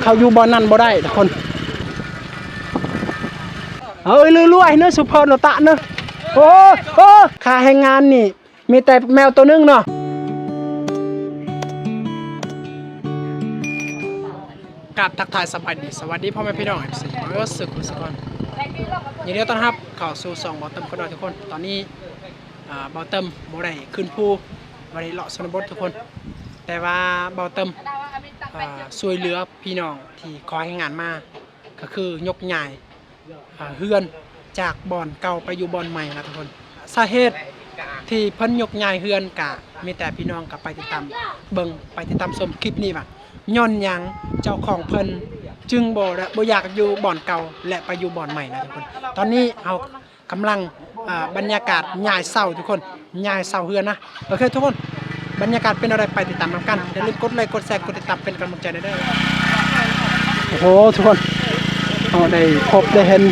ເຂົາຢູ່ບ່ອນນັ້ນບໍ່ໄດ້ທຸກຄົນ. ເອີຍ ລວຍໆເນີ ຊຸບເພີໂນຕະເນີ. ໂອ້ ໂອ້ ຄ່າແຮງງານນີ້ ມີແຕ່ແມວໂຕໜຶ່ງເນາະ. ກາບທັກທາຍສະບາຍດີ ສະຫວັດດີພໍ່ແມ່ພີ່ນ້ອງ ເອັຟຊີ ເບິດສຸຂູສຸຄົນ. ຍິນດີຕ້ອນຮັບເຂົ້າສູ່ຊ່ອງເບົາເຕີມຄົນນ້ອຍທຸກຄົນ. ຕອນນີ້ ອ່າ ເບົາເຕີມບໍ່ໄດ້ຂຶ້ນພູ ບໍ່ໄດ້ເລາະຊົນນະບົດທຸກຄົນ, ແຕ່ວ່າເບົາເຕີມ ອ່າ ຊ່ວຍເຫຼືອພີ່ນ້ອງທີ່ຂໍແຮງງານມາ ກໍຄືຍົກຍ້າຍ ອ່າ ເຮືອນຈາກບ່ອນເກົ່າໄປຢູ່ບ່ອນໃໝ່ນະທຸກຄົນ. ສາເຫດທີ່ເພິ່ນຍົກຍ້າຍເຮືອນ ກະມີແຕ່ພີ່ນ້ອງກໍໄປຕິດຕາມເບິ່ງ ໄປຕິດຕາມຊົມຄລິບນີ້ວ່າ ຍ້ອນຫຍັງເຈົ້າຂອງເພິ່ນຈຶ່ງບໍ່ ບໍ່ຢາກຢູ່ບ່ອນເກົ່າ ແລະ ໄປຢູ່ບ່ອນໃໝ່ນະທຸກຄົນ. ຕອນນີ້ເຮົາ ກຳລັງ ອ່າ ບັນຍາກາດຍ້າຍເສົາທຸກຄົນ ຍ້າຍເສົາເຮືອນນະ. ໂອເຄທຸກຄົນ ບັນຍາກາດເປັນແນວໃດ ໄປຕິດຕາມນຳກັນ. ຢ່າລືມກົດໄລ ກົດແຊ ກົດຕິດຕາມເປັນກຳລັງໃຈແດ່ເດີ. ໂອ້ໂຫ ທຸກຄົນ ເຮົາໄດ້ພົບໄດ້ເຫັນ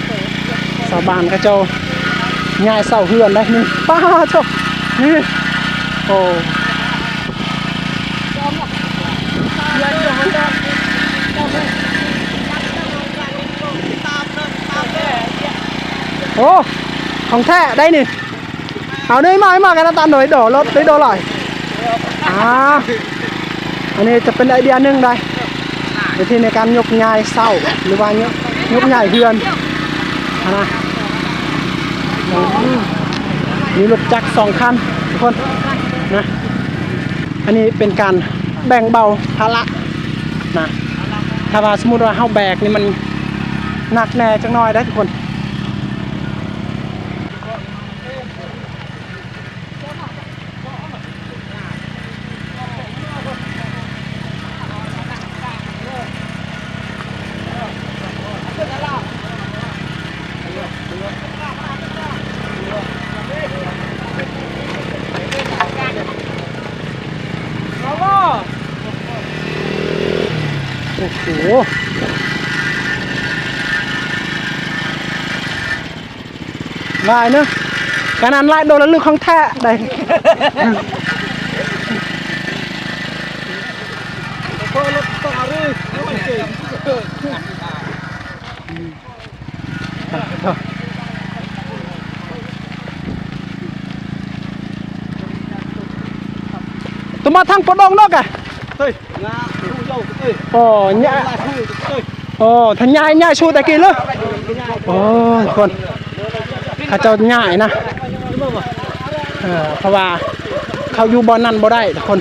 ຊາວບ້ານເຂົາເຈົ້າຍ້າຍເສົາເຮືອນໄດ໋ນີ້. ປ້າໂທ້ ນີ້ ໂອ້ ໂອ້ ຂອງແທ້ໄດ໋ນີ້. ເອົານີ້ມາ ມາກັນນະຕານໂດຍ ໂດລົດໂດຍ ໂດຫຼາຍ. ອ່າ ອັນນີ້ຈະເປັນໄອເດຍໜຶ່ງໄດ໋ ວິທີໃນການຍົກຍ້າຍເສົາ ຫຼືວ່າຍົກ ຍົກຍ້າຍເຮືອນຫັ້ນນະ. ອືມ ມີລົດຈັກສອງຄັນທຸກຄົນນະ. ອັນນີ້ເປັນການແບ່ງເບົາພາລະນະ. ຖ້າວ່າສົມມຸດວ່າເຮົາແບກນີ້ມັນໜັກແດ່ຈັກໜ້ອຍໄດ໋ທຸກຄົນ. ໂອ້ໂຫ ຫຼາຍເນາະ ຂະໜາດຫຼາຍໂດລະລຶກຂອງແທ້ໄດ໋. ໂຕມາທາງປະດົງເນາະກະ. ໂອ້ ຍາ ໂອ້ ຖ້າຍາຍ ຍາຍຊູແຕ່ກີ້ເລີຍ. ໂອ້ ທຸກຄົນ ເຂົາເຈົ້າຍ້າຍນະ ເອີ ເພາະວ່າເຂົາຢູ່ບ່ອນນັ້ນບໍ່ໄດ້ທຸກຄົນ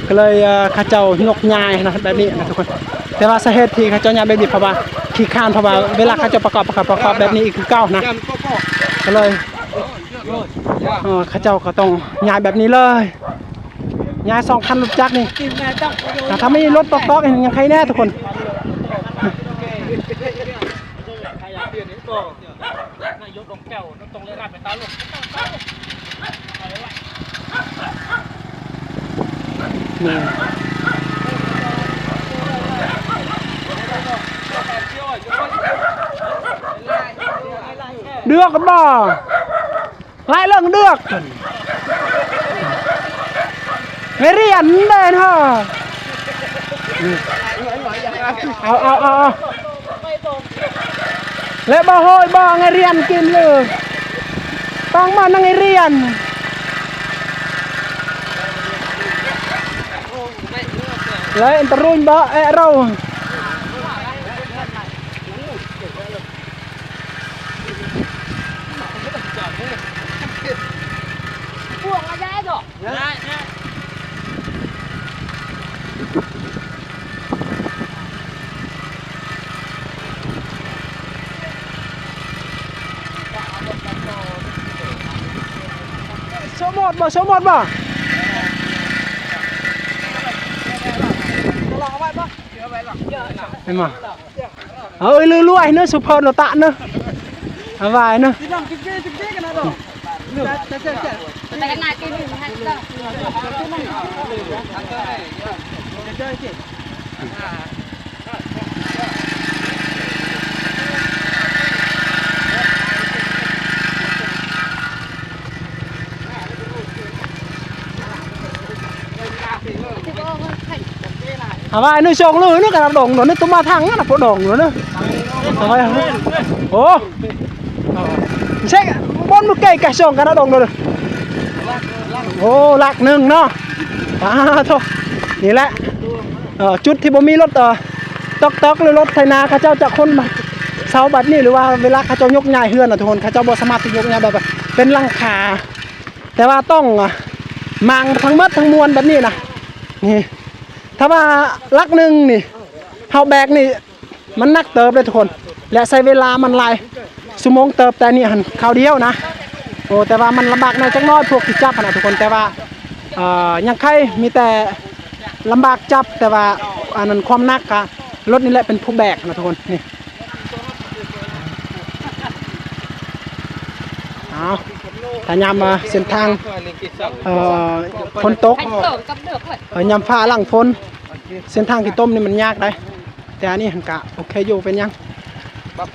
ກໍເລີຍ ເອີ ເຂົາເຈົ້າຍົກຍ້າຍນະ ແບບນີ້ນະທຸກຄົນ. ແຕ່ວ່າສາເຫດທີ່ເຂົາເຈົ້າຍ້າຍແບບນີ້ ເພາະວ່າຂີ້ຄ້ານ ເພາະວ່າເວລາເຂົາເຈົ້າປະກອບ ເຂົາປະກອບແບບນີ້ອີກຄືເກົ່ານະ ກໍເລີຍ ເອີ ເຂົາເຈົ້າກໍຕ້ອງຍ້າຍແບບນີ້ເລີຍ. ຍ້າຍສອງຄັນລົດຈັກນີ້ ຖ້າມີລົດຕອກໆ ຍັງໃຄແດ່ທຸກຄົນ. ເດືອກບໍ່? ໄລ່ເລື່ອງເລືອກ ໄງຮຽນເດ້ເນາະ. ເອົາ ເອົາ ເອົາ ເອົາ ແລະບໍ່ໂຫຍບໍ່ ໄງຮຽນກິນເລີຍ ຕ້ອງມານັ່ງຮຽນ ແລະອັນຕະລຸຍບໍ່ແອະເຮົາ. ໂຊະໝົດບໍ່ ໂຊະໝົດບໍ່? ເຫັນບໍ່? ເອີຍ ລວຍໆເນີ ຊຸບເພີໂນຕະເນີ ອາວາຍເນີ. ໂອ້ ອາ ວ່າໜຶ່ງສອງເລີຍນະ ກະນະດົງໂດນນະ ຕຸມາທັງນະ ປະດົງໂດນນະ ໂອ້ ເຊັກ ບ່ອນມື້ໄກກະສອງກະນະດົງໂດນ ໂອ້ ຫຼັກໜຶ່ງເນາະ ປາໂທ ນີ້ແຫຼະ ເອີ ຈຸດທີ່ບໍ່ມີລົດ ເອີ ຕອກໆ ຫຼືລົດໄຖນາ ເຂົາເຈົ້າຈະຂົນເຊົາບັດນີ້ ຫຼືວ່າເວລາເຂົາເຈົ້າຍົກຍ້າຍເຮືອນນະທຸກຄົນ ເຂົາເຈົ້າບໍ່ສາມາດທີ່ຍົກຍ້າຍແບບເປັນຫຼັງຄາ ແຕ່ວ່າຕ້ອງ ອາ ມ້າງທັງໝົດທັງມວນແບບນີ້ນະ ນີ້ ຖ້າວ່າຫຼັກໜຶ່ງນີ້ ເຮົາແບກນີ້ ມັນໜັກເຕີບເດ້ທຸກຄົນ ແລະ ໃຊ້ເວລາມັນຫຼາຍຊົ່ວໂມງເຕີບ ແຕ່ນີ້ຫັ້ນຄາວດຽວນະ ໂອ້ ແຕ່ວ່າມັນລຳບາກແດ່ຈັກໜ້ອຍ ພວກທີ່ຈັບຫັ້ນນະທຸກຄົນ ແຕ່ວ່າ ເອີ ຍັງໄຄ ມີແຕ່ລຳບາກຈັບ ແຕ່ວ່າ ອັນນັ້ນຄວາມໜັກກະລົດນີ້ແຫຼະເປັນຜູ້ແບກນະທຸກຄົນ ນີ້ ເອົາ ຖ້າຍາມ ເອີ ເສັ້ນທາງ ເອີ ຝົນຕົກ ເອີ ຍາມຟ້າຫຼັງຝົນ ເສັ້ນທາງຂີ້ຕົມນີ້ມັນຍາກໄດ໋ ແຕ່ອັນນີ້ຫັ້ນກະໂອເຄຢູ່ ເປັນຫຍັງ ປາ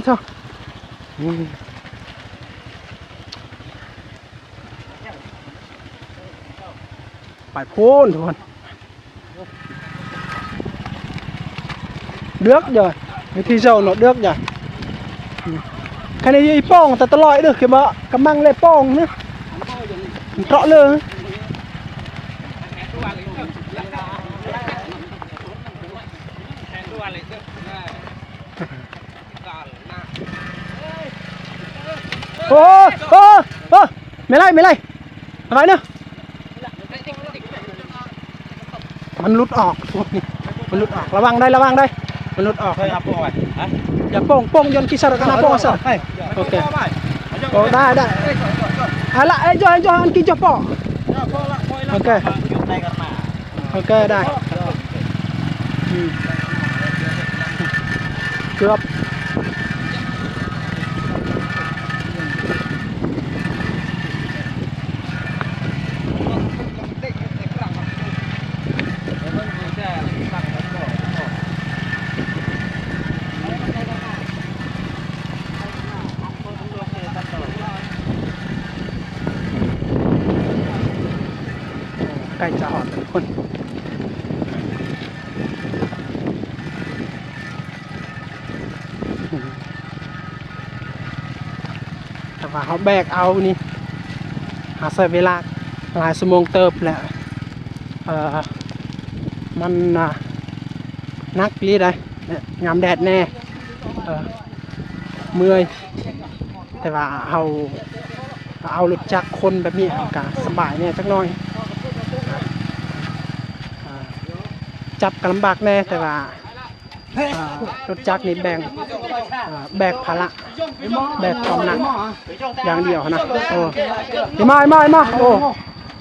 ໂທ ໄປພຸ້ນທຸກຄົນ ເດືອກຢາ ວິທີເຈົ້າເນາະ ເດືອກຢາ ຄັນນີ້ອີ່ປ້ອງແຕ່ຕະຫຼອຍເດີ ຄືວ່າກຳມັງແລະປ້ອງນະ ເທາະເລີຍ ໂອ້ ໂອ້ ໂອ້ ແມ່ໄລ່ ແມ່ໄລ່ ໄປເນາະ ມັນຫຼຸດອອກ ໂອ້ຍ ມັນຫຼຸດອອກ ລະວັງໄດ໋ ລະວັງໄດ໋ ມັນຫຼຸດອອກ ເຮີ້ຍ ເອົາໂປ້ງໄວ້ ຮະ ຢ່າໂປ້ງ ໂປ້ງ ໂຍນກີ່ສັດ ກະນາໂປ້ງສັດ ໂອເຄ ໂອ້ ໄດ້ ໄດ້ ເອົາລະ ເອີ ໂຍ ໂຍ ອັນກີ່ໂຈະໂປ້ ໂອເຄ ໂອເຄ ໄດ້ ອືມ ເກືອບ ໃກ້ຈະຮອດແລ້ວທຸກຄົນ ແຕ່ວ່າເຮົາແບກເອົານີ້ ເຮົາໃຊ້ເວລາຫຼາຍຊົ່ວໂມງເຕີບແຫຼະ ເອີ ມັນ ນະ ໜັກອີ່ຫຼີໃດ໋ ຍາມແດດແດ່ ເອີ ເມື່ອຍ ແຕ່ວ່າເຮົາ ເອົາລົດຈັກຂົນແບບນີ້ ເຮົາກະສະບາຍແດ່ຈັກໜ້ອຍ ອາ ຈັບກະລຳບາກແດ່ ແຕ່ວ່າ ອາ ລົດຈັກນີ້ແບກ ອາ ແບກພາລະ ແບກຄວາມໜັກຢ່າງດຽວຫັ້ນນະ ເອີ ມາ ມາ ມາ ໂອ້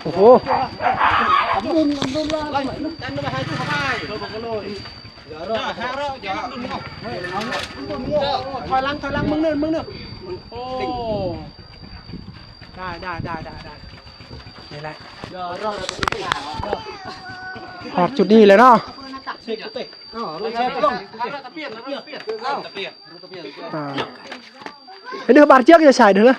ໂອ້ໂຫ ຖອຍຫຼັງ ຖອຍຫຼັງ ເບິ່ງເນີນ ເບິ່ງເນີນ ໂອ້ ໄດ້ ໄດ້ ໄດ້ ໄດ້ ນີ້ແຫຼະ ຮອດຈຸດນີ້ແລ້ວເນາະ ອາ ເດີ ບາດຈຽກຢູ່ໃສເດີ ອາ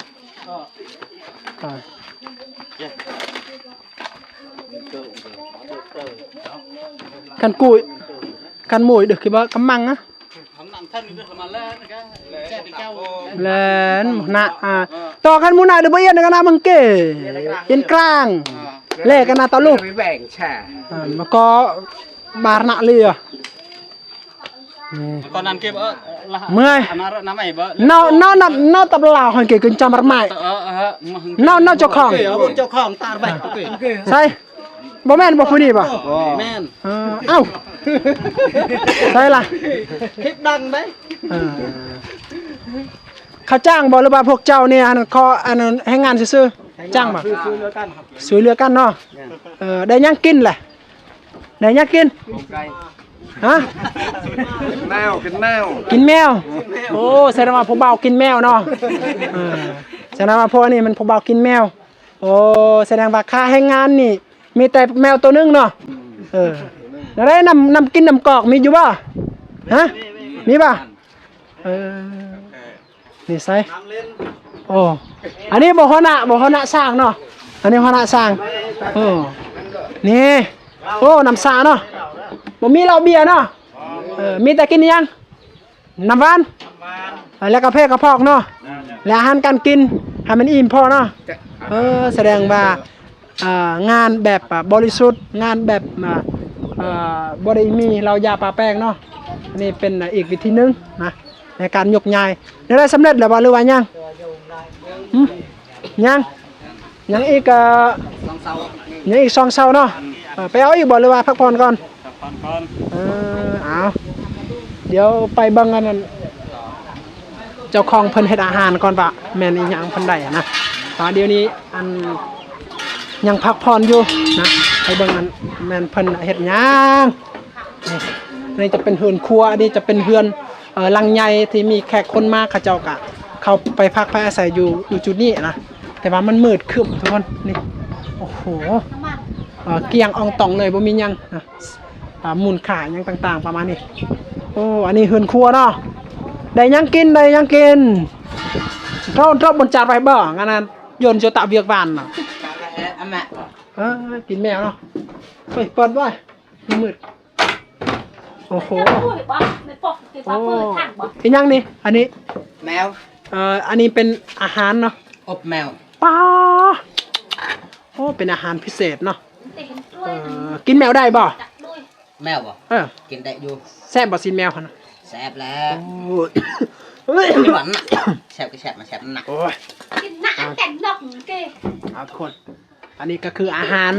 ຄັນກຸຍ ຄັນມຸຍເດີ ຄືວ່າກຳມັງນະ ແລ່ນນະ ອາ ຕໍ່ຄັນມຸນະເດີ ບໍ່ອຽນກັນນະ ມັງເກ ອຽນກລາງ ແລ່ກັນນະ ຕະລຸ ແຫວ່ງແຊ່ ອາ ແລ້ວກໍ ບາຣະນະເລຍ ຕອນນັ້ນເກັບ ເອີ ເມື່ອຍ ເນາະ ເນາະ ເນາະ ຕະບະລາວ ໃຫ້ເກຂຶ້ນຈຳລັດໄມ້ ເນາະ ເນາະ ເຈົ້າຂອງ ເຈົ້າຂອງຕາໄວ້ ໃສ່ ບໍ່ແມ່ນບໍ່ຜູ້ນີ້ບໍ່ ແມ່ນ ເອີ ເອົ້າ ໃສ່ລະ ຄລິບດັງເດ້ ເອີ ເຂົາຈ້າງບໍ່ ຫຼືວ່າພວກເຈົ້ານີ້ ອັນ ຂໍ ອັນ ແຮງງານຊື່ໆ ຈ້າງບໍ່ ຊ່ວຍເຫຼືອກັນ ຊ່ວຍເຫຼືອກັນເນາະ ເອີ ໄດ້ຫຍັງກິນລະ ໄດ້ຫຍັງກິນ ຫະ ກິນແມວ ກິນແມວ ກິນແມວ ໂອ້ ສະແດງວ່າຜູ້ບ່າວກິນແມວເນາະ ເອີ ສະແດງວ່າພວກນີ້ມັນຜູ້ບ່າວກິນແມວ ໂອ້ ສະແດງວ່າຄ່າແຮງງານນີ້ ມີແຕ່ແມວໂຕໜຶ່ງເນາະ ເອີ ແນວໃດ ນ້ຳ ນ້ຳກິນນ້ຳກອກມີຢູ່ບໍ່ ຮະ ມີບໍ່ ເອີ ນີ້ໃສ່ ໂອ້ ອັນນີ້ບໍ່ຫົວໜ້າ ບໍ່ຫົວໜ້າຊ່າງເນາະ ອັນນີ້ຫົວໜ້າຊ່າງ ໂອ້ ນີ້ ໂອ້ ນ້ຳຊາເນາະ ບໍ່ມີເຫຼົ້າເບຍເນາະ ເອີ ມີແຕ່ກິນອີ່ຫຍັງ ນ້ຳຫວານ ເອີ ແລ້ວກາເຟກະພອກເນາະ ແລະອາຫານການກິນໃຫ້ມັນອີ່ມພໍເນາະ ເອີ ສະແດງວ່າ ອ່າ ງານແບບ ອ່າ ບໍລິສຸດ ງານແບບ ອ່າ ເອີ ບໍ່ໄດ້ມີເຫຼົ້າຢາປາແປ້ງເນາະ ອັນນີ້ເປັນ ອ່າ ອີກວິທີໜຶ່ງນະ ໃນການຍົກຍ້າຍ ແນວໃດສຳເລັດແລ້ວບໍ່ ຫຼືວ່າຍັງ? ຫື? ຍັງ ຍັງອີກ ເອີ ຍັງອີກສອງເສົາເນາະ ເອີ ໄປເອົາອີກບໍ່ ຫຼືວ່າພັກຜ່ອນກ່ອນ? ພັກຜ່ອນກ່ອນ ເອີ ເອົາ ດຽວໄປເບິ່ງອັນນັ້ນ ເຈົ້າຂອງເພິ່ນເຮັດອາຫານກ່ອນວ່າແມ່ນອີ່ຫຍັງເພິ່ນໄດ້ນະ ເພາະວ່າດຽວນີ້ອັນ ຍັງພັກຜ່ອນຢູ່ນະ ໄປເບິ່ງອັນ ແມ່ນເພິ່ນເຮັດຫຍັງ ນີ້ ນີ້ຈະເປັນເຮືອນຄົວ ອັນນີ້ຈະເປັນເຮືອນ ເອີ ຫຼັງໃຫຍ່ທີ່ມີແຂກຄົນມາ ເຂົາເຈົ້າກະເຂົ້າໄປພັກໄປອາໄສຢູ່ ຢູ່ຈຸດນີ້ນະ ແຕ່ວ່າມັນມືດຄຶ້ມທຸກຄົນ ນີ້ ໂອ້ໂຫ ເອີ ກ້ຽງອອງຕອງເລີຍ ບໍ່ມີຫຍັງນະ ອ່າ ມູນຄ່າຫຍັງຕ່າງໆ ປະມານນີ້ ໂອ້ ອັນນີ້ເຮືອນຄົວເນາະ ໄດ້ຫຍັງກິນ ໄດ້ຫຍັງກິນ ເທົ່າ ເທົ່າບົນຈາດໄວ້ບໍ່ ງານນັ້ນ ໂຍນໂຈຕະວຽກວານນະ ເອີ ກິນແມວເນາະ ເຮີ້ຍ ເປີດໄວ້ ມືດ ໂອ້ໂຫ ອີ່ຫຍັງນີ້ ອັນນີ້ ແມວ ເອີ ອັນນີ້ເປັນອາຫານເນາະ ອົບແມວ ປ້າ ໂອ້ ເປັນອາຫານພິເສດເນາະ ເອີ ກິນແມວໄດ້ບໍ່? ແມວບໍ່? ເອີ ກິນໄດ້ຢູ່ ແຊບບໍ່ຊີ້ນແມວຫັ້ນນະ? ແຊບແລ້ວ ໂອ້ຍ ແຊບກໍແຊບ ມັນແຊບໜັກ ໂອ້ຍ ກິນໜັກແຕ່ນອກເກ ເອົາທຸກຄົນ ອັນນີ້ກໍຄືອາຫານ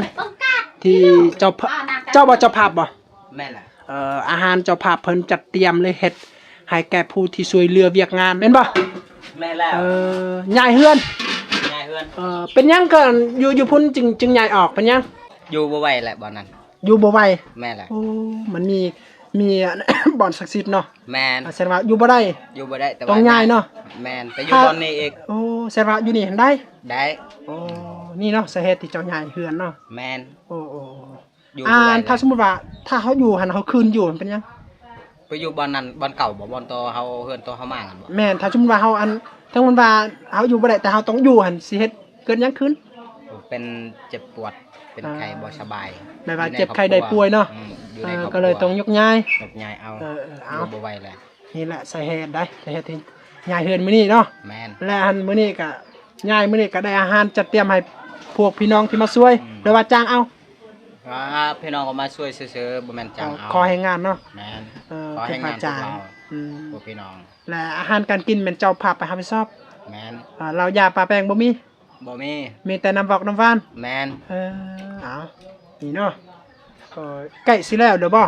ທີ່ເຈົ້າພາບ ເຈົ້າບໍ່ ເຈົ້າພາບບໍ່? ແມ່ນລະ ເອີ ອາຫານເຈົ້າພາບເພິ່ນຈັດຕຽມ ຫຼື ເຮັດໃຫ້ແກ່ຜູ້ທີ່ຊ່ວຍເຫຼືອວຽກງານ ແມ່ນບໍ່? ແມ່ນແລ້ວ ເອີ ຍ້າຍເຮືອນ ຍ້າຍເຮືອນ ເອີ ເປັນຫຍັງກໍຢູ່ ຢູ່ພຸ້ນຈຶ່ງ ຈຶ່ງຍ້າຍອອກ ເປັນຫຍັງ? ຢູ່ບໍ່ໄຫວແຫຼະບ່ອນນັ້ນ ຢູ່ບໍ່ໄຫວ ແມ່ນແຫຼະ ໂອ້ ມັນມີ ມີ ບ່ອນສັກສິດເນາະ ແມ່ນ ສະແດງວ່າຢູ່ບໍ່ໄດ້ ຢູ່ບໍ່ໄດ້ ແຕ່ວ່າຕ້ອງຍ້າຍເນາະ ແມ່ນ ໄປຢູ່ບ່ອນນີ້ອີກ ໂອ້ ສະແດງວ່າຢູ່ນີ້ຫັ້ນໄດ້ ໄດ້ ໂອ້ ນີ້ເນາະ ສາເຫດທີ່ເຈົ້າຍ້າຍເຮືອນເນາະ ແມ່ນ ໂອ້ ໂອ້ ຢູ່ ອ່າ ບໍ່ໄດ້ເລີຍ ຖ້າສົມມຸດວ່າ ຖ້າເຮົາຢູ່ຫັ້ນ ເຮົາຄືນຢູ່ຫັ້ນເປັນຫຍັງ? ໄປຢູ່ບ່ອນນັ້ນ ບ່ອນເກົ່າບໍ່? ບ່ອນໂຕເຮົາ ເຮືອນໂຕເຮົາມານັ້ນບໍ່? ແມ່ນ ຖ້າສົມມຸດວ່າເຮົາ ອັນ ສົມມຸດວ່າເຮົາຢູ່ບໍ່ໄດ້ ແຕ່ເຮົາຕ້ອງຢູ່ຫັ້ນ ຊິເຮັດ ເກີດຫຍັງຂຶ້ນ? ເປັນເຈັບປວດ ເປັນໄຂ້ ອ່າ ບໍ່ສະບາຍ ແບບວ່າເຈັບໄຂ້ໄດ້ປ່ວຍເນາະ ຢູ່ໃນຄອບຄົວ ເອີ ກໍເລີຍຕ້ອງຍົກຍ້າຍ ຍົກຍ້າຍເອົາ ເອີ ເອີ ເອົາ ຢູ່ບໍ່ໄຫວແລ້ວ ນີ້ແຫຼະສາເຫດໃດ ສາເຫດທີ່ຍ້າຍເຮືອນມື້ນີ້ເນາະ ແມ່ນ ແລະ ອັນມື້ນີ້ກໍຍ້າຍ ມື້ນີ້ກໍໄດ້ອາຫານຈັດຕຽມໃຫ້ພວກພີ່ນ້ອງທີ່ມາຊ່ວຍ ອືມ ຫຼືວ່າຈ້າງເອົາ? ອ່າ ພີ່ນ້ອງກໍມາຊ່ວຍຊື່ໆ ບໍ່ແມ່ນຈ້າງເອົາ ຂໍແຮງງານເນາະ ແມ່ນ ເອີ ຂໍແຮງງານ ເປັນຄ່າຈ້າງ ພວກເຮົາ ອືມ ພວກພີ່ນ້ອງ ແລະ ອາຫານການກິນແມ່ນເຈົ້າພາບໄປຮັບຜິດຊອບ ແມ່ນ ອ່າ ເຫຼົ້າຢາປາແປ້ງບໍ່ມີ ບໍ່ມີ ມີແຕ່ນ້ຳວອກນ້ຳຫວານ ແມ່ນ ເອີ ເອົາ ນີ້ເນາະ ກໍໃກ້ຊິແລ້ວແລ້ວບໍ່?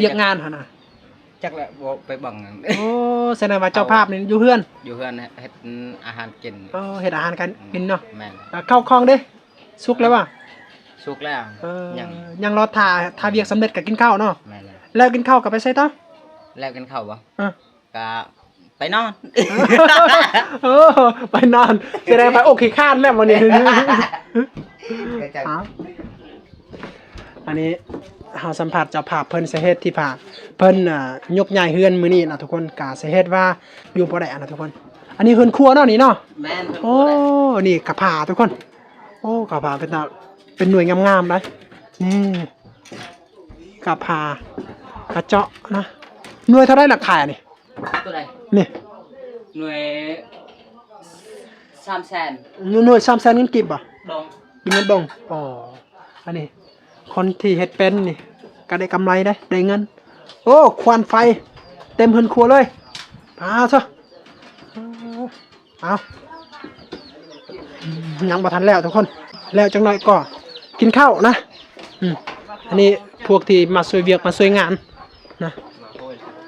ວຽກງານຫັ້ນນະ ຈັກແຫຼະ ບໍ່ໄປເບິ່ງ ໂອ້ ສະແດງວ່າເຈົ້າພາບນີ້ຢູ່ເຮືອນ ຢູ່ເຮືອນເຮັດອາຫານກິນ ເອີ ເຮັດອາຫານການກິນເນາະ ແມ່ນ ເຂົ້າຂອງເດ້ ສຸກແລ້ວຫວາ? ສຸກແລ້ວ ເອີ ຍັງ ຍັງລໍຖ້າ ຖ້າວຽກສຳເລັດກໍກິນເຂົ້າເນາະ ແມ່ນແລ້ວ ແລ້ວກິນເຂົ້າກໍໄປໃສຕໍ່? ແລ້ວກິນເຂົ້າບໍ່? ເອີ ກະໄປນອນ ໂອ້ ໄປນອນ ສະແດງໄປອົກຂີ້ຄ້ານແລ້ວມື້ນີ້ ອັນນີ້ເຮົາສຳພາດເຈົ້າພາບເພິ່ນ ສາເຫດທີ່ພາເພິ່ນ ອ່າ ຍົກຍ້າຍເຮືອນມື້ນີ້ນະທຸກຄົນ ກະສາເຫດວ່າຢູ່ບໍ່ໄດ້ຫັ້ນນະທຸກຄົນ ອັນນີ້ເຮືອນຄົວເນາະນີ້ເນາະ ແມ່ນ ໂອ້ ນີ້ກະຜາທຸກຄົນ ໂອ້ ກະຜາເປັນຕາ ເປັນໜ່ວຍງາມໆໄດ໋ ນີ້ ກະຜາກະເຈາະນະ ໜ່ວຍເທົ່າໃດລະຂາຍນີ້? ໂຕໃດ? ນີ້ ໜ່ວຍສາມແສນ ໜ່ວຍສາມແສນເງິນກີບບໍ່? ດົງ ເປັນເງິນດົງ ອໍ ອັນນີ້ຄົນທີ່ເຮັດເປັນນີ້ກໍໄດ້ກຳໄລເດ້ ໄດ້ເງິນ ໂອ້ ຄວັນໄຟເຕັມເຮືອນຄົວເລີຍ ປາໂທ້ ເອົາ ຍັງບໍ່ທັນແລ້ວທຸກຄົນ ແລ້ວຈັກໜ້ອຍກໍກິນເຂົ້ານະ ອືມ ອັນນີ້ພວກທີ່ມາຊ່ວຍວຽກມາຊ່ວຍງານນະ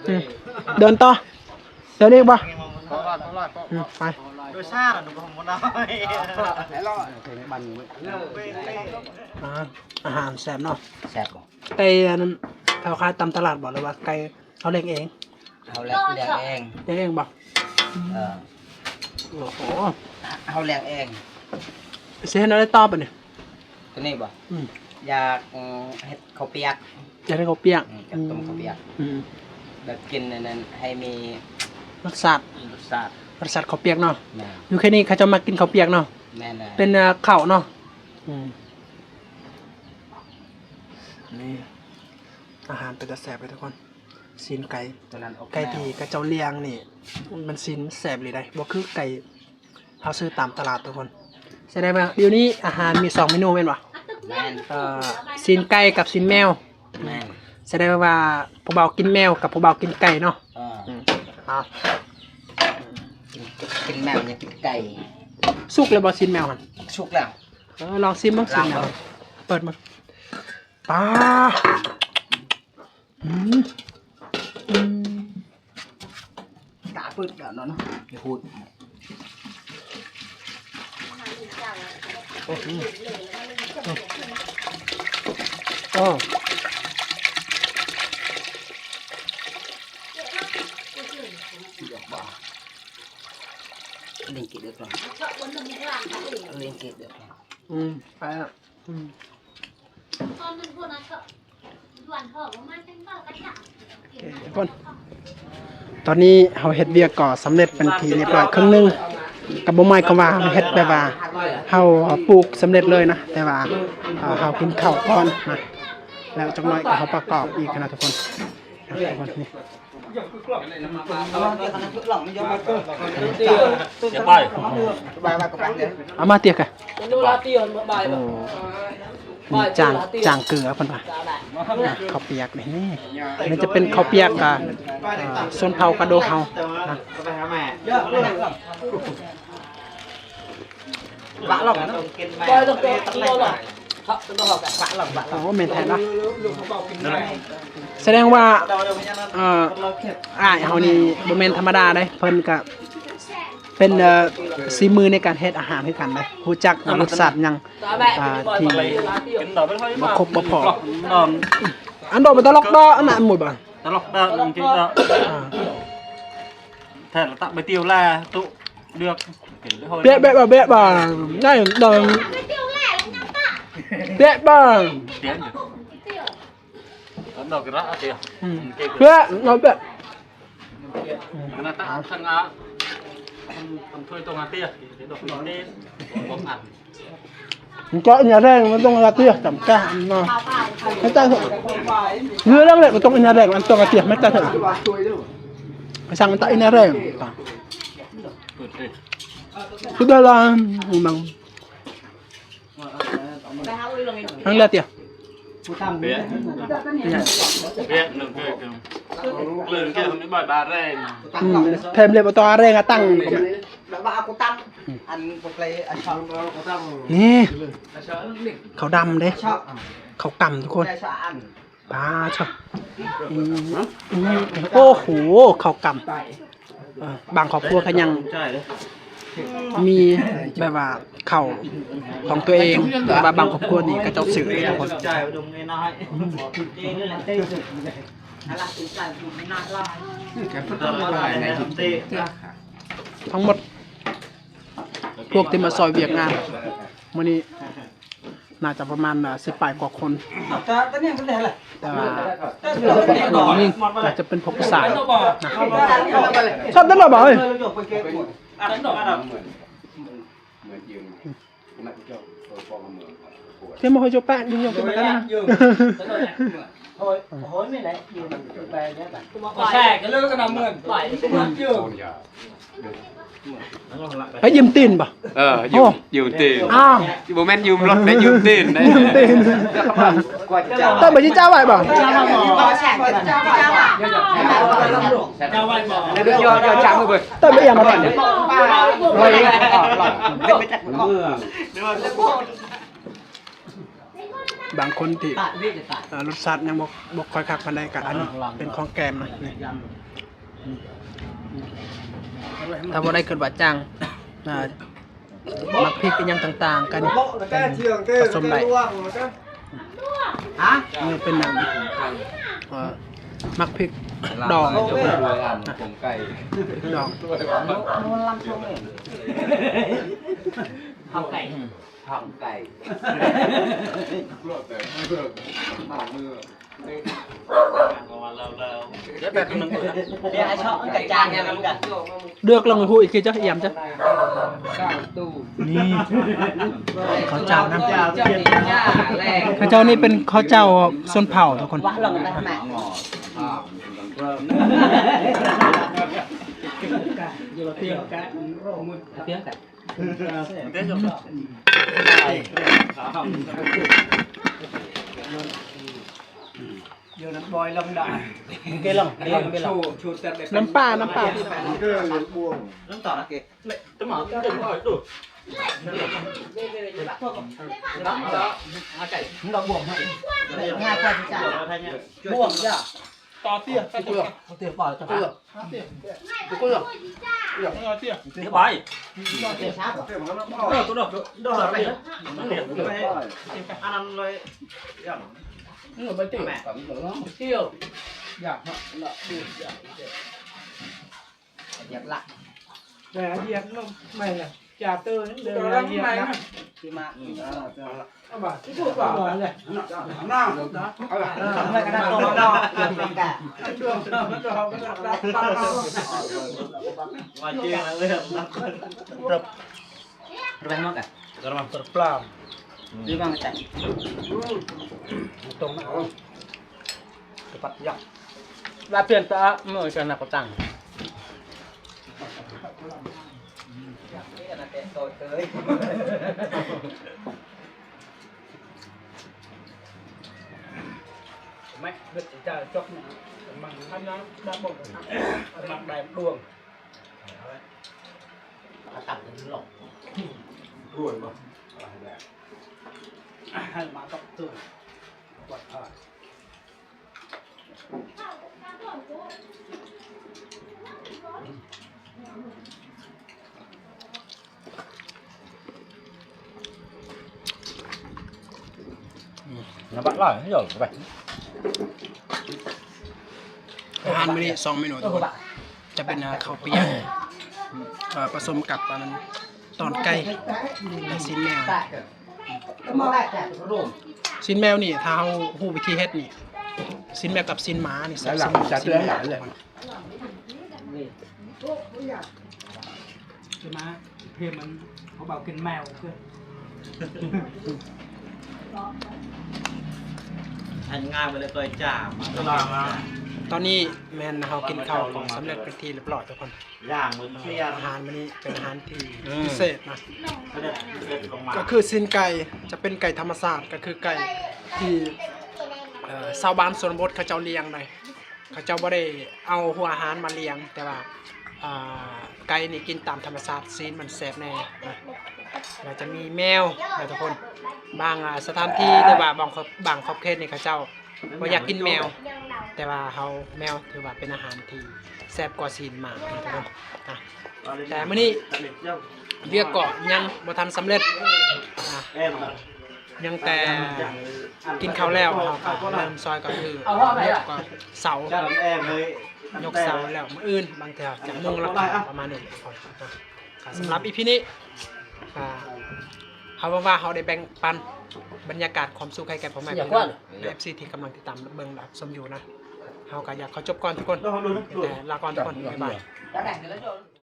ອືມ ເດີນຕໍ່ ເດີນອີກບໍ່? ອືມ ໄປ ໂດຍສານ ອ່າ ອາຫານແຊບເນາະ ແຊບບໍ່? ໄກ່ອັນນັ້ນເຂົາຂາຍຕາມຕະຫຼາດບໍ່ ຫຼືວ່າໄກ່ເຮົາລ້ຽງເອງ? ເຮົາລ້ຽງເອງ ລ້ຽງເອງບໍ່? ເອີ ໂອ້ໂຫ ເຮົາລ້ຽງເອງ ຊິເຮັດແນວໃດຕໍ່ບາດນີ້? ໂຕນີ້ບໍ່? ອືມ ຢາກເຮັດເຂົ້າປຽກ ຢາກເຮັດເຂົ້າປຽກ ອືມ ຢາກຕົ້ມເຂົ້າປຽກ ອືມ ແບບກິນອັນນັ້ນໃຫ້ມີລົດຊາດ ລົດຊາດ ລົດຊາດເຂົ້າປຽກເນາະ ແມ່ນ ຢູ່ແຄວນີ້ເຂົາເຈົ້າມັກກິນເຂົ້າປຽກເນາະ ແມ່ນແລ້ວ ເປັນເຂົ້າເນາະ ອືມ ນີ້ ອາຫານເປັນຕາແຊບເລີຍທຸກຄົນ. ຊີ້ນໄກ່ ຕົວນັ້ນອອກ ໄກ່ທີ່ເຂົາເຈົ້າລ້ຽງນີ້ ມັນຊີ້ນແຊບອີ່ຫຼີໃດ໋ ບໍ່ຄືໄກ່ເຮົາຊື້ຕາມຕະຫຼາດທຸກຄົນ. ສະແດງວ່າດຽວນີ້ອາຫານມີສອງເມນູແມ່ນບໍ່? ແມ່ນ. ເອີ ຊີ້ນໄກ່ກັບຊີ້ນແມວ. ແມ່ນ. ສະແດງວ່າຜູ້ບ່າວກິນແມວກັບຜູ້ບ່າວກິນໄກ່ເນາະ. ເອີ ອືມ ເອົາ ກິນ ກິນແມວ ຢ່າກິນໄກ່. ສຸກແລ້ວບໍ່ຊີ້ນແມວຫັ້ນ? ສຸກແລ້ວ. ເອີ ລອງຊີມເບິ່ງ ລອງເບິ່ງ ຊີ້ນແມວ ເປີດມາ. ປາ ອືມ ອືມ ຕາເປີດແລ້ວເນາະ ເນາະ ເນາະ ເນາະ. ໂອ້ ອືມ ໂອ້ ເຫຼັງກິນເດີກ່ອນ ເຫຼັງກິນເດີກ່ອນ. ອືມ ໄປລະ ອືມ ໂອເຄທຸກຄົນ ຕອນນີ້ເຮົາເຮັດວຽກກໍສຳເລັດເປັນທີ່ຮຽບຮ້ອຍເຄິ່ງໜຶ່ງ ກໍບໍ່ໝາຍຄວາມວ່າເຮົາເຮັດແບບວ່າເຮົາປູກສຳເລັດເລີຍນະ ແຕ່ວ່າ ເອີ ເຮົາກິນເຂົ້າກ່ອນນະ ແລ້ວຈັກໜ້ອຍກໍເຮົາປະກອບອີກນະທຸກຄົນ ນະທຸກຄົນ. ນີ້ ເອົາມາເຕຍກະ ໂອ້ ມີຈາງ ຈາງເກືອເພິ່ນວ່າ ນະ ເຂົ້າປຽກນີ້ ນີ້ຈະເປັນເຂົ້າປຽກ ກະ ເອີ ຊົນເຜົ່າກະໂດເຮົານະ. ໂອ້ ແມ່ນແທ້ເນາະ ສະແດງວ່າ ເອີ ອ້າຍເຮົານີ້ບໍ່ແມ່ນທຳມະດາເດ້ ເພິ່ນກະເປັນ ເອີ ສີມືໃນການເຮັດອາຫານຄືກັນເດ້ ຮູ້ຈັກວ່າລົດຊາດຫຍັງ ອ່າ ທີ່ບໍ່ຄົບບໍ່ພໍ. ອັນດອກມັນຕະຫຼົກດອກ ອັນນັ້ນໝູ່ບໍ່ ຕະຫຼົກດອກ ອັນນັ້ນເຈດອກ ແທ້ລະຕະໄປຕຽວແລ ຕຸ ເລືອກ ເບະເບະເບະເບະ ໄດ້ດອກ ເບະເບະ ເບະ ເບະ ເບະ. ມັນກໍອັນຍາແຮງ ມັນຕ້ອງອາເຕຍ ຈຳການມາ ໃຫ້ຕາຍເຖາະ ເລື່ອງເລັກມັນຕ້ອງອັນຍາແຮງ ມັນຕ້ອງອາເຕຍ ແມ່ນຕາຍເຖາະ ໄປສັ່ງມັນຕາອັນຍາແຮງ ສຸດຍອດລະ ມັນ ທາງເລືອກເຕຍ ເບະ ເບະ ໜຶ່ງເກ ເລື່ອງເກ ມັນບໍ່ບາແຮງ ອືມ ແຖມເລັບເອົາຕໍ່ແຮງອາຕັງ ແບບວ່າເອົາກູຕັງ ອືມ ອັນບໍ່ເຄີຍ ອັນຊອບ ນີ້ ເຂົ້າດຳເດ້ ເຂົ້າກຳທຸກຄົນ ປາດໂທ້ ອືມ ໂອ້ໂຫ ເຂົ້າກຳ ເອີ ບາງຄອບຄົວກໍຍັງມີແບບວ່າເຂົ້າຂອງຕົວເອງ ແຕ່ວ່າບາງຄອບຄົວນີ້ເຂົາເຈົ້າຊື້ເດ້ທຸກຄົນ ທັງໝົດ ພວກທີ່ມາຊ່ອຍວຽກງານມື້ນີ້ ໜ້າຈະປະມານ ເອີ ສິບປາຍກວ່າຄົນ ແຕ່ວ່າໜຶ່ງອາດຈະເປັນພວກຜູ້ຊາຍນະ ຊອບໄດ້ບໍ່ເອີຍ ເທມາໂຮໂຈປະ ຍິງຍົງເປັນມາການະ ໂຮຍ ໂຮຍນີ້ແຫຼະ ຢູ່ແປງນີ້ແຫຼະ ແຊກເລີກນຳເມືອນ ໄປຢືມຕີນບໍ່? ເອີ ຢືມ ຢືມຕີນ ອ້າວ ບໍ່ແມ່ນຢືມລົດເດ້ ຢືມຕີນ ຢືມຕີນ ເຈົ້າບໍ່ຊິເຈົ້າໄວ້ບໍ່? ເຈົ້າໄວ້ບໍ່? ເຈົ້າໄວ້ບໍ່? ເຈົ້າໄວ້ບໍ່? ເຈົ້າໄວ້ບໍ່? ເຈົ້າໄວ້ບໍ່? ບາງຄົນທີ່ ເອີ ລົດຊາດຍັງບໍ່ ບໍ່ຄ່ອຍຄັກປານໃດ ກະອັນນີ້ເປັນຂອງແກມນະ ນີ້ ຖ້າບໍ່ໄດ້ຄິດວ່າຈ້າງ ເອີ ໝາກພິກອີ່ຫຍັງຕ່າງໆ ກະນີ້ ປະສົມໄດ້ ຮະ ນີ້ເປັນຫຍັງ ເອີ ໝາກພິກດອງ ດອງ ທາງໄກ ທາງໄກ ມາເມືອ ເລືອກລອງໄປຜູ້ອີກຄືຈ້ະ ອຽມຈ້ະ. ນີ້ ເຂົ້າເຈົ້ານຳ ເຂົ້າເຈົ້ານີ້ເປັນເຂົ້າເຈົ້າຊົນເຜົ່າທຸກຄົນ. ອືມ ນ້ຳບັກຫຼາຍ ເອົາໄປ. ອາຫານມື້ນີ້ສອງເມນູ ຈະເປັນ ເອີ ເຂົ້າປຽກ ເອີ ປະສົມກັບອັນນັ້ນ ຕອນໄກ່ ແລະ ຊີ້ນແມວ. ຊີ້ນແມວນີ້ ຖ້າເຮົາຮູ້ວິທີເຮັດນີ້ ຊີ້ນແມວກັບຊີ້ນໝານີ້ແຊບ ຊີ້ນໝາ ອັນງາມໄປເລີຍ ຕອນນີ້ແມ່ນເຮົາກິນເຂົ້າກໍສຳເລັດເປັນທີ່ຮຽບຮ້ອຍທຸກຄົນ. ຢ່າງມັນເສຍ ອາຫານມື້ນີ້ເປັນອາຫານທີ່ ອືມ ພິເສດນະ ສະເດັດ ສະເດັດລົງມາ ກໍຄືຊີ້ນໄກ່ ຈະເປັນໄກ່ທຳມະຊາດ ກໍຄືໄກ່ທີ່ ເອີ ຊາວບ້ານຊົນນະບົດເຂົາເຈົ້າລ້ຽງໄດ໋ ເຂົາເຈົ້າບໍ່ໄດ້ເອົາຫົວອາຫານມາລ້ຽງ ແຕ່ວ່າ ເອີ ໄກ່ນີ້ກິນຕາມທຳມະຊາດ ຊີ້ນມັນແຊບແນ່ນະ. ແລ້ວຈະມີແມວນະທຸກຄົນ ບາງ ອາ ສະຖານທີ່ ຫຼືວ່າບາງ ບາງຂອບເຂດນີ້ເຂົາເຈົ້າ ບໍ່ຢາກກິນແມວ ແຕ່ວ່າເຮົາ ແມວຖືວ່າເປັນອາຫານທີ່ແຊບກວ່າຊີ້ນໝານະ. ແຕ່ມື້ນີ້ວຽກກໍຍັງບໍ່ທັນສຳເລັດ ອາ ຍັງແຕ່ກິນເຂົ້າແລ້ວ ເຮົາກໍເລີ່ມຊອຍ ກໍຄືຍົກກໍເສົາ ຍົກເສົາແລ້ວ ມື້ອື່ນບາງເທື່ອຈະມຸງຫຼັງຄາ ປະມານນີ້. ກໍສຳລັບອີພີນີ້ ກໍເຮົາຫວັງວ່າເຮົາໄດ້ແບ່ງປັນບັນຍາກາດຄວາມສຸກໃຫ້ແກ່ພໍ່ແມ່ພີ່ນ້ອງ ແລະ ເອັຟຊີ ທີ່ກຳລັງຕິດຕາມເບິ່ງ ແລະ ຮັບຊົມຢູ່ນະ. ເຮົາກໍຢາກຂໍຈົບກ່ອນທຸກຄົນ ແຕ່ລາກ່ອນທຸກຄົນ ບາຍບາຍ.